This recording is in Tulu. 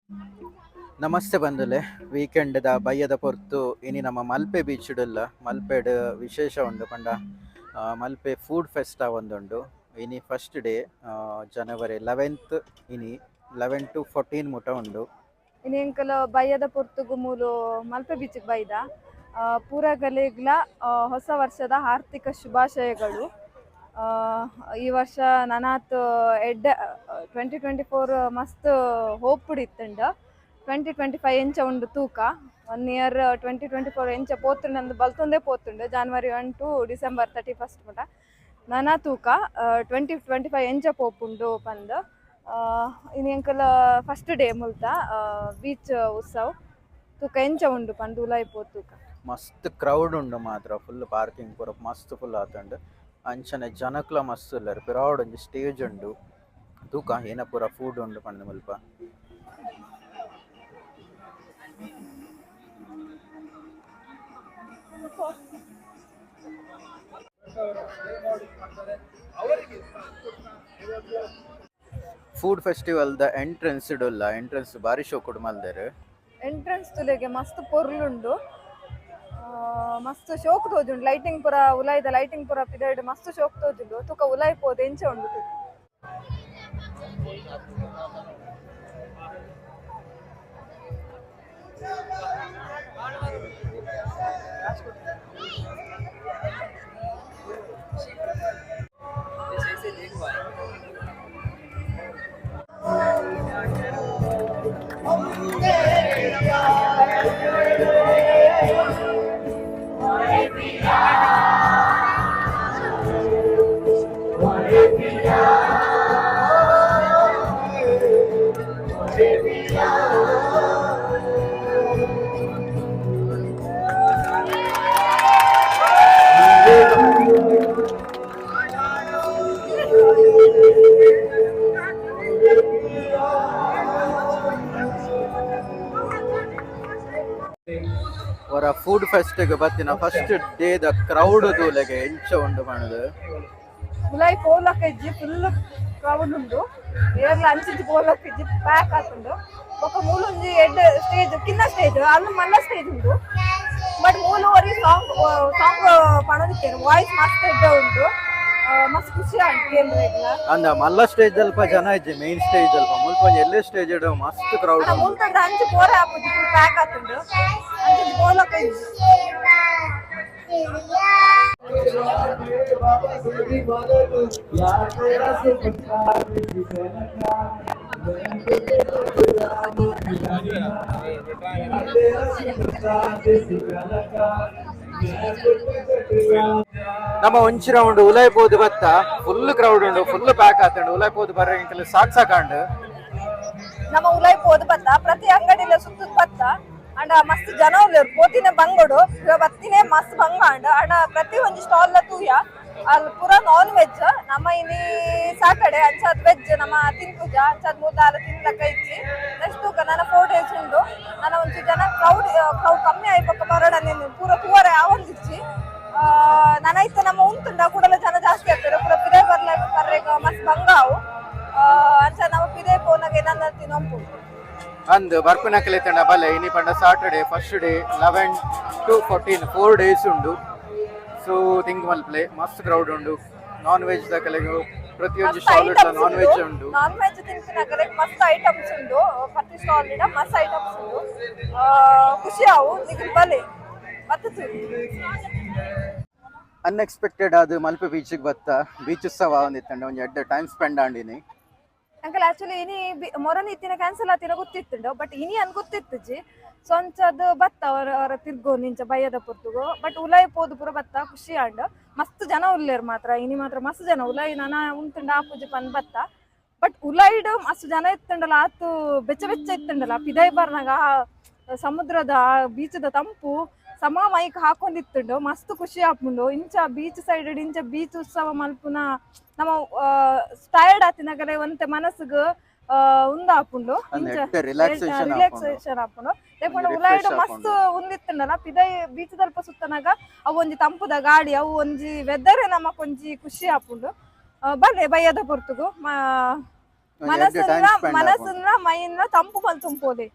ನಮಸ್ತೆ ಬಂದುಲೆ ವೀಕೆಂಡ್ದ ಬಯ್ಯದ ಪೊರ್ತು ಇನಿ ನಮ್ಮ ಮಲ್ಪೆ ಬೀಚ್ ಉಲ್ಲ. ಮಲ್ಪೆಡ್ ವಿಶೇಷ ಉಂಡು ಪಂಡ ಮಲ್ಪೆ ಫುಡ್ ಫೆಸ್ಟಾ ಒಂದುಂಡು. ಇನಿ ಫಸ್ಟ್ ಡೇ ಜನವರಿ 11th ಇನಿ 11 ಟು 14 ಮುಟ ಉಂಡು. ಇನಿ ಎಂಕಲ ಬಯ್ಯದ ಪೊರ್ತುಗು ಮೂಲು ಮಲ್ಪೆ ಬೀಚ್ ಬೈದ. ಪೂರಗಲೆಗ್ಲ ಹೊಸ ವರ್ಷದ ಆರ್ಥಿಕ ಶುಭಾಶಯಗಳು. ಈ ವರ್ಷ ನನಾತ್ ಎಡ್ಡೆ 2024 ಮಸ್ತ್ ಹೋಪ್ ಇತ್ತುಂಡ. 2025 ಎಂಚ ಉಂಡು ತೂಕ. 1 ಇಯರ್ 2024 ಎಂಚ ಪೋತುಂಡು ಬಲ್ತೊಂದೇ ಪೋತುಂಡು. ಜನವರಿ 1 ಟು ಡಿಸೆಂಬರ್ 31 ಮುಟ ನನ ತೂಕ 2025 ಎಂಚ ಪೋಪುಂಡು ಪಂದ್. ಇನಿ ಎಂಕಲ ಫಸ್ಟ್ ಡೇ ಮುಲ್ತ ಬೀಚ್ ಉತ್ಸವ ತೂಕ ಎಂಚ ಉಂಡು ಪಂದ್ ಉಲಾಯಿ ಪೋ ತೂಕ. ಮಸ್ತ್ ಕ್ರೌಡ್ ಉಂಡು ಮಾತ್ರ, ಫುಲ್ ಪಾರ್ಕಿಂಗ್ ಪೂರ ಮಸ್ತ್ ಫುಲ್ ಆತುಂಡು. ಅಂಚನೆ ಜನಕ್ಲ ಮಸ್ತ್ ಉಲ್ಲೆರ್. ಪಿರಾವುಡು ಒಂಜಿ ಸ್ಟೇಜ್ ಉಂಡು. ತೂಕ ಏನ ಪೂರ ಫುಡ್ ಉಂಡು ಪಂದ್ ಮುಲ್ಪ. ಫುಡ್ ಫೆಸ್ಟಿವಲ್ ದ ಎಂಟ್ರೆನ್ಸ್ ಇಡುಲ್ಲ. ಎಂಟ್ರೆನ್ಸ್ ಬಾರಿ ಶೋಕುಡು ಮಲ್ದೆರ್. ಎಂಟ್ರೆನ್ಸ್ ತುಲೆಗೆ ಮಸ್ತ್ ಪೊರ್ಲುಂಡು. ಮಸ್ತ್ ಶೋಕ್ ತೋಜುಂಡು. ಲೈಟಿಂಗ್ ಪೂರ ಉಲಾಯಿದ ಲೈಟಿಂಗ್ ಪೂರ ಪಿದರ್ಡ್ ಮಸ್ತ್ ಶೋಕ್ ತೋಜುಂಡು. ತೂಕ ಉಲಾಯಿ ಪೋದು ಎಂಚ ಉಂಡು ತೂಕ. ವರ ಫುಡ್ ಫೆಸ್ಟ್ ಗ್ ಬತ್ತಿನ ಫಸ್ಟ್ ಡೇ ದ ಕ್ರೌಡ್ ತೂಲೆಗೆ ಎಂಚ ಉಂಡು ಪಂದ್. ಉಲಾಯಿ ಪೋಲಕ್ಕ ಇಜ್ಜಿ, ಫುಲ್ ಕ್ರೌಡ್ ಉಂಡು. ಏರ್ಲ ಅಂಚಿಂಚಿ ಪೋಲಕ್ಕ ಇಜ್ಜಿ, ಪ್ಯಾಕ್ ಆತುಂಡು. ಬೊಕ ಮೂಲೊಂಜಿ ಎಡ್ಡೆ ಸ್ಟೇಜ್, ಕಿನ್ನ ಸ್ಟೇಜ್, ಅಲ್ಲ ಮಲ್ಲ ಸ್ಟೇಜ್ ಉಂಡು. ಬಟ್ ಮೂಲು ಒರಿ ಸಾಂಗ್ ಸಾಂಗ್ ಪಣೊಂದಿತ್ತೆರ್. ವಾಯ್ಸ್ ಮಸ್ತ್ ಎಡ್ಡೆ ಉಂಡು. ಮಸ್ತ್ ಖುಷಿ ಆಂಡ್ ಕೇಂದ್ರೆಗ್ಲ. ಅಂದ ಮಲ್ಲ ಸ್ಟೇಜ್ ಅಲ್ಪ ಜನ ಇಜ್ಜಿ, ಮೇನ್ ಸ್ಟೇಜ್ ಅಲ್ಪ. ಮುಲ್ಪ ಒಂಜಿ ಎಲ್ಲೆ ಸ್ಟೇಜ್ ಇಡು ಮಸ್ತ್ ಕ್ರೌಡ್ ಉಂಡು. ಮುಲ್ತಡ್ದ್ ಅಂಚಿ ಪೋರೆ ಆಪುಜಿ, ಫುಲ್ ಪ್ಯಾಕ್ ಆತುಂಡು. ಅಂಚಿಂಚಿ ಪೋಲಕ್ಕ ಇಜ್ಜಿ. ನಮ್ಮ ಒಂಚಿ ರೌಂಡ್ ಉಲಾಯಿ ಪೋದು ಬತ್ತ ಫುಲ್ ಕ್ರೌಡ್ ಉಂಡು, ಫುಲ್ ಪ್ಯಾಕ್ ಆತುಂಡು. ಉಲಾಯಿ ಪೋದು ಬರ್ರೆ ಇಂಕಲ್ ಸಾಕ್ ಸಾಕಾಂಡ್. ನಮ್ಮ ಉಲಾಯಿ ಪೋದು ಬತ್ತ ಪ್ರತಿ ಅಂಗಡಿಲ ಸುತ್ತದ ಬತ್ತ. ಅಂಡ ಮಸ್ತ್ ಜನ ಉಲ್ಲೆರ್. ಪೋತಿನ ಬಂಗೋಡು ಬತ್ತಿನೇ ಮಸ್ತ್ ಬಂಗ ಅಂಡ್. ಅಂಡ ಪ್ರತಿ ಒಂಜಿ ಸ್ಟಾಲ್ ಲ ತೂಯ ಅಲ್ ಪೂರ ನಾನ್ ವೆಜ್. ನಮ್ಮ ಇನಿ ಸಾಟರ್ಡೆ ಅಂಚಾದ್ ವೆಜ್ ನಮ್ಮ ತಿನ್ಪುಜ. ಅಂಚಾದ್ ಮೂಲ ತಿನ್ಲಕ್ಕ ಇಜ್ಜಿ. ನೆಕ್ಸ್ಟ್ ತೂಕ ನನ 4 ಡೇಸ್ ಉಂಡು. ನನ ಒಂಚಿ ಜನ ಕ್ರೌಡ್ ಕ್ರೌಡ್ ಕಮ್ಮಿ ಆಯಿ ಬೊಕ್ಕ ಬರೋಡ ಪೂರ ತೂವರೆ ಆವೊಂದಿಜ್ಜಿ. ನನ ಇತ್ತೆ ನಮ್ಮ ಉಂತುಂಡ ಕೂಡಲ ಜನ ಜಾಸ್ತಿ ಆಗ್ತಾರೆ. ಪೂರ ಪಿದಯ್ ಬರ್ಲ ಬರ್ರೆಗ್ ಮಸ್ತ್ ಬಂಗ ಅವು. ಅಂಚ ನಮ್ಮ ಪಿದಯ್ ಪೋನಾಗ ಏನನ್ನ ತಿನ್ನೊಂಪು. ಅಂದ್ ಬರ್ಪಿನಕಲೆ ತಂಡ ಬಲೆ. ಇನಿ ಪಂಡ Saturday first day 11 to 14 4 days ಉಂಡು. ಸೊ ಥಿಂಕ್ ಮಲ್ಪ್ಲೆ ಮಸ್ತ್ ಕ್ರೌಡ್ ಉಂಡು. ನಾನ್ ವೆಜ್ ದಕಲೆಗ್ ಪ್ರತಿಯೊಂಜಿ ಸ್ಟಾಲ್ ನಾನ್ ವೆಜ್ ಉಂಡು. ನಾನ್ ವೆಜ್ ತಿನ್ಪಿನಕಲೆಗ್ ಮಸ್ತ್ ಐಟಮ್ಸ್ ಉಂಡು. ಪ್ರತಿ ಸ್ಟಾಲ್ ಮಸ್ತ್ ಐಟಮ್ಸ್ ಉಂಡು. ಖುಷಿ ಆವು. ನಿಗಲ್ ಬಲೆ ಮತ್ತೆ. ಅನ್ಎಕ್ಸ್ಪೆಕ್ಟೆಡ್ ಅದು ಮಲ್ಪೆ ಬೀಚ್ಗೆ ಬತ್ತ. ಬೀಚ್ ಉತ್ಸವ ಒಂದಿತ್ತಂಡ ಒಂಜಿ ಎಡ್ಡೆ ಟೈಮ್ ಸ್ಪೆಂಡ್ ಆಂಡಿನಿ. ಅಂಕಲ್ ಆಕ್ಚುಲಿ ಇನಿ ಮೊರನಿ ಇತ್ತಿನ ಕ್ಯಾನ್ಸಲ್ ಆತಿನ ಗೊತ್ತಿತ್ತುಂಡು. ಬಟ್ ಇನಿ ಅನ್ ಗೊತ್ತಿತ್ತುಜಿ. ಸೊ ಅಂಚದ್ ಬತ್ತ ಅವರ ಅವರ ತಿರ್ಗೋ ನಿಂಚ ಬಯ್ಯದ ಪೊರ್ತುಗು. ಬಟ್ ಉಲಾಯಿ ಪೋದು ಪೂರ ಬತ್ತ ಖುಷಿ ಆಂಡ್. ಮಸ್ತ್ ಜನ ಉಲ್ಲೇರ್ ಮಾತ್ರ ಇನಿ, ಮಾತ್ರ ಮಸ್ತ್ ಜನ ಉಲಾಯಿ. ನನ ಉಂತುಂಡ ಆಪುಜಿ ಪಂದ್ ಬತ್ತ. ಬಟ್ ಉಲಾಯಿಡ್ ಮಸ್ತ್ ಜನ ಇತ್ತುಂಡಲ, ಆತು ಬೆಚ್ಚ ಬೆಚ್ಚ ಇತ್ತುಂಡಲ. ಪಿದಯ್ ಬರ್ನಾಗ ಆ ಸಮುದ್ರದ ಬೀಚದ ತಂಪು ಸಮ ಮೈಕ್ ಹಾಕೊಂಡಿತ್ತುಂಡು. ಮಸ್ತ್ ಖುಷಿ ಆಪುಂಡು. ಇಂಚ ಬೀಚ್ ಸೈಡ್ ಇಂಚ ಬೀಚ್ ಉತ್ಸವ ಮಲ್ಪುನ ನಮ್ಮ ಟಯರ್ಡ್ ಆತಿನಗಲೆ ಒಂತೆ ಮನಸ್ಸುಗ್ ಉಂದಾಪುಂಡು. ರಿಲ್ಯಾಕ್ಸೇಷನ್ ರಿಲ್ಯಾಕ್ಸೇಷನ್ ಆಪುಂಡು. ಲೇಪಂಡ ಉಲಾಯಿಡ್ ಮಸ್ತ್ ಉಂದಿತ್ತುಂಡಲ. ಪಿದಯ್ ಬೀಚ್ ದಲ್ಪ ಸುತ್ತನಾಗ ಅವು ಒಂಜಿ ತಂಪುದ ಗಾಳಿ, ಅವು ಒಂಜಿ ವೆದರ್ ನಮಕ್ ಒಂಜಿ ಖುಷಿ ಆಪುಂಡು. ಬಲೆ ಬಯ್ಯದ ಪೊರ್ತುಗು. ಮನಸ್ಸುಲ ಮನಸ್ಸುಲ ಮೈನ್ಲ ತಂಪು ಮಲ್ತುಂಪೋಲಿ.